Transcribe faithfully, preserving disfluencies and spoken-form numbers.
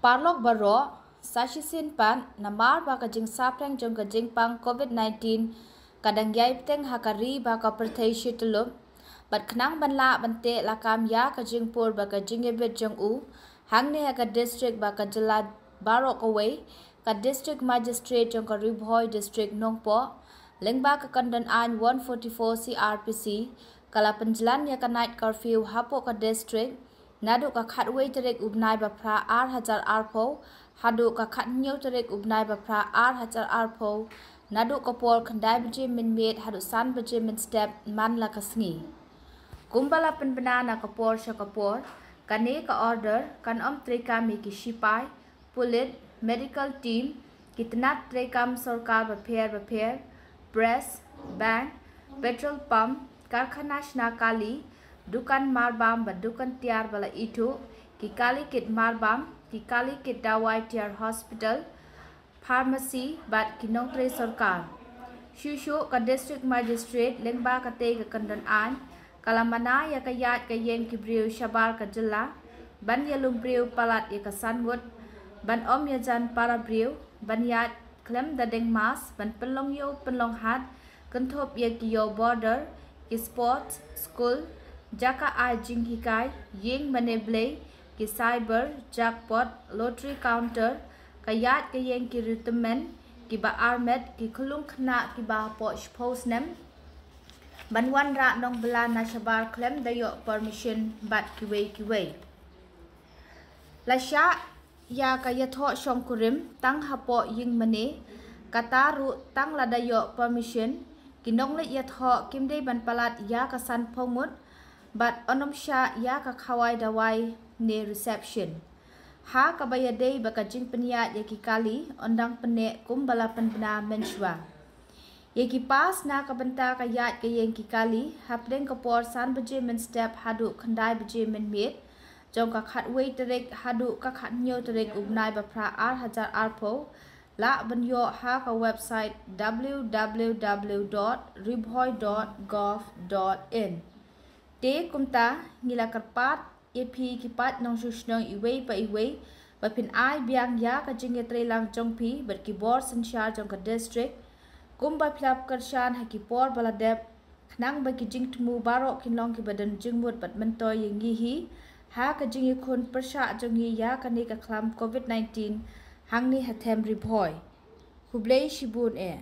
Paralok baroh, sa shisien pat, namar ba ka jingsaphriang jong ka jingpang COVID nineteen ka dang ïai bteng ha ka ri bad ka pyrthei shi tyllup, bad khnang ban lah ban teh lakam ïa ka jingpur bad ka jingïabit jong u hangne ha ka district bad ka jylla baroh kawei, ka District Magistrate jong ka Ri Bhoi District Nongpoh, lyngba ka kyndon aiñ one forty-four C R P C, ka la pynjlan ïa ka night curfew hapoh ka district naduh ka khatwei tarik u bnai ba phra ar hajar arphew haduh ka khathynñiew tarik u bnai ba phra ar hajar arphew, naduh ka por khyndai baje mynmiet haduh san baje mynstep man la ka sngi. Kumba la pynbna na ka por sha ka por, kane ka order kan ym treikam ïa ki shipai, pulit, medical team, ki tnat treikam sorkar bapher bapher, press, bank, petrol pump, karkhana shna kali, dukan marbam bad dukan tiar ba la ithuh, ki kali kit marbam, ki kali kit dawai tiar hospital, pharmacy bad ki nongtrei sorkar. Shuh shuh ka District Magistrate lyngba katei ka kyndon aiñ ka la mana ïa ka ïaid ka ïeng ki briew shabar ka jylla ban ïalum briew palat ïa ka san ngut, ban ym ïajan para briew, ban ïaid khlem da deng mask, ban pynlong ïew pynlong hat, kynthup ïa ki ïew border, ki sports, school, jaka ai jinghikai, ïing mane blei, ki cyber, jackpot, lottery counter, ka ïaid ka ïeng ki riewtymmen, kiba armet, ki khyllung khynnah kiba hapoh shiphew snem, ban wanrah nongbylla na shabar khlem da ïoh permission bad kiwei kiwei. La shah ïa ka ïathoh shongkurim tang hapoh ïing mane, kata ruh tang lada ïoh permission, ki nongleit ïathoh kim dei ban palat ïa ka sanphew ngut, bad yn ym shah ïa ka khawai dawai ne reception. Ha kaba ïadei bad ka jingpynïaid ïa ki kali, yn dang pynneh kumba la pynbna mynshuwa. Ïa ki pass na ka bynta ka ïaid ka ïeng ki kali, hapdeng ka por san baje mynstep haduh khyndai baje mynmiet jong ka khatwei tarik haduh ka khathynñiew tarik u bnai ba phra ar hajar arphew, lah ban ïoh ha ka website w w w dot ribhoi dot gov dot in. Te kumta ngi la kyrpad ïa phi ki paid nongshong shnong iwei pa iwei ba phin ai biang ïa ka jingïatreilang jong phi bad ki bor synshar jong ka district, kumba phi la kyrshan ha ki por ba la dep, khnang ba ki jingthmu baroh kin long kiba don jingmut bad myntoi ïa ngi hi ha ka jingïakhun pyrshah jong ngi ïa kane ka khlam COVID nineteen hangne ha them Ri Bhoi. Khublei shibun eh.